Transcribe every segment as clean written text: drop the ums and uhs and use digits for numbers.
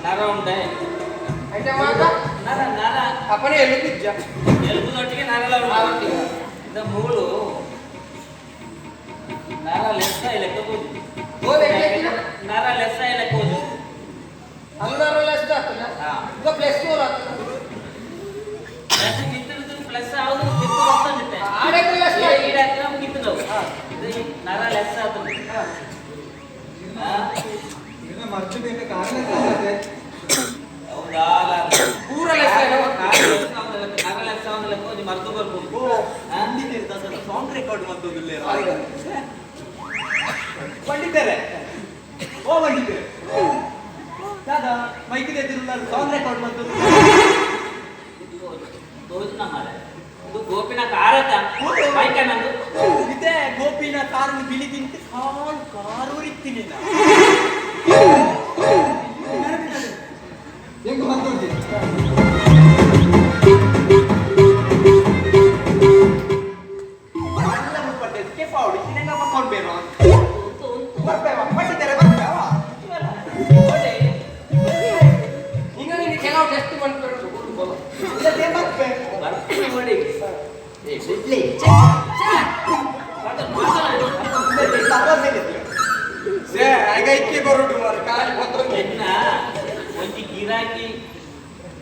ನರ ಉಂಡೆ. ಐತೆ ಮಾತ. ನರ ನರ. ಅಪ್ಪನೇ ಎಲುಬಿಜ್ಜ. ಎಲುಬುದೊಟ್ಟಿಗೆ ನರಲ ಉಂಟು. ಇದ ಮೂಳು ನರ ಲೆಕ್ಕ ಲೆಕ್ಕ ಹೋದು. ಹೋದ ಎಲ್ಲಿ? ನರ ಲೆಕ್ಕ ಲೆಕ್ಕ ಹೋದು. ಅಲ್ಲಾರಲ್ಲ ಎಷ್ಟು ಆಗ್ತದೆ? ಹಾ. ಈಗ ಪ್ಲಸ್ ಫೋರ್ ಆಗ್ತದೆ. ಪ್ಲಸ್ ಕಿತ್ತು, ಪ್ಲಸ್ ಆವುದು ಕಿತ್ತು ಬರ್ತಂದಿತ್ತೆ. ಆಡಕ್ಕೆ ಲೆಸ್. ಈಡಾಕ ಕಿತ್ತು. ಇದು ನರ ಲೆಕ್ಕ ಆಗ್ತದೆ. ಹಾ? ಹೌದಾ? ಪೂರ ಲೆಸ್. ನರ ಲೆಕ್ಕ ಆವುದು ಲೆಕ್ಕ ಹೋಗಿ ಮರ್ತು ಬರ್ಬೋದು. ಹಾ? Song record ಮಾಡ್ತದಿಲ್ಲ. ಪಂಡಿತರೆ, ಓ ಪಂಡಿತರೆ, ದಾದಾ ಮೈಕ್ ಎದುರುಲ್ಲ ಸಾಂಗ್ ರೆಕಾರ್ಡ್ ಮಾಡ್ತದ್ದು. ಇದು ತೋಜುನ ಮಾರ್ರೆ. ಇದು ಗೋಪಿನ ಕಾರತ ಬೈಕ ನಂದು. ಇದೇ ಗೋಪಿನ ಕಾರನ್ನು ಬಿಳಿ ತಿಂತು ಕಾಲು ಕಾರೂರಿತ್ತೀನಿ. ಹೆಂಗ್ ಬಂದೋಗಿ? ಎಲ್ಲ ಮುಪ್ಪಟ್ಟೆ ಪಾವಡಿ ತಿನ್ನಂಗ ಪಕ್ಕೊಂಡು ಬೇಡ. ಉಂಟು ಉಂಟು. ಬರ್ಬೇವ ಪಂಡಿತರೆ, ಬರ್ಬೇವ. ನೋಡಿ. ಹಿಂಗ ನೀನು ಕೆಲವು ಟೆಸ್ಟ್ ಮಾಡ್ಕೊಂಡು ಇಲ್ಲದೆ ಬರ್ಬೇ. ಬರ್ತೀನಿ ನೋಡಿ. ಇಡ್ಲಿ. ಮಾತಾಡು, ಮಾತಾಡು. ಸೇ ಆಗ ಇಕ್ಕಿ ಬರುಡು ಮಾರ್ರೆ, ಖಾಲಿ ಬಂದೊಂದು. ಎನ್ನ ಒಂಜಿ ಗಿರಾಕಿ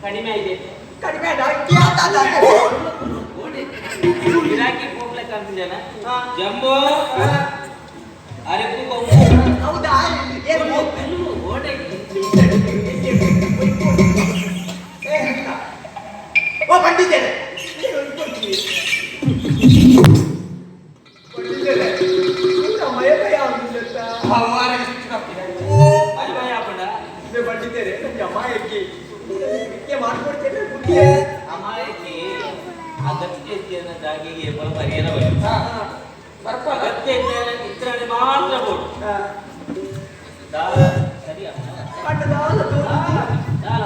ಕಡಿಮೆ ಆಗಿದೆ. ಕಡಿಮೆ ಅಕ್ಕಿ ಆತ. ನೋಡಿ, ಗಿರಾಕಿ ಹೋಗ್ಲಿಕ್ಕೆ ಅಂತಿದ್ದೇನೆ. ಜಂಬೋ ಅರೆಪು ಕೊಂಬು. ಹೌದಾ? ಏನು? ಕುಲ್ಲು, ಓಡೆ. ಓ ಪಂಡಿತರೆ. ಪಂಡಿತರೆ, ಮಯ ಭಯ ಆಗುದಿಲ್ಲ. ಮಾರಾಯ ಸ್ವಿಚ್ ಹಾಕ್ತೀನಿ. ಬಾಯ್ ಬಾಯ್ ಹಾಕೊಂಡ. ಪಂಡಿತರೆ, ನಮ್ಗೆ ಅಮಾಯಕ್ಕೆ ವಿದ್ಯೆ ಮಾಡ್ಕೊಡ್ತೇನೆ ಬುದ್ಧಿಯೇ. ಅಮಾಯಕಿ ಅಗತ್ಯ ಇದ್ದ ಜಾಗಿಗೆ ಏಪಲ ಪರಿಹಾರ ಬರಲಿ. ಬರ್ಪಲ್ಲ. ಅಗತ್ಯ ಇದ್ದ ಇದ್ರಲ್ಲಿ ಮಾತ್ರ ಬೋಡು. ದಾಲ ಸರಿಯಾ? ಪಂಡದಾಲ ತೋರುತ್ತಿ. ದಾಲ.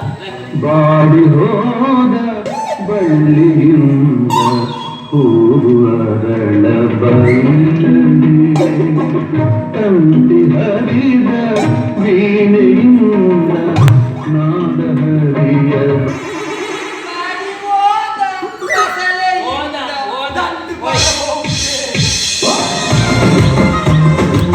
ಬಾಡಿ ಹೋದ ಬಳ್ಳಿಯಿಂದ ಹೂವರಳ ಬಳ್ಳಿ, ತಂತಿ ಹರಿದ ವೀಣೆಯಿಂದ.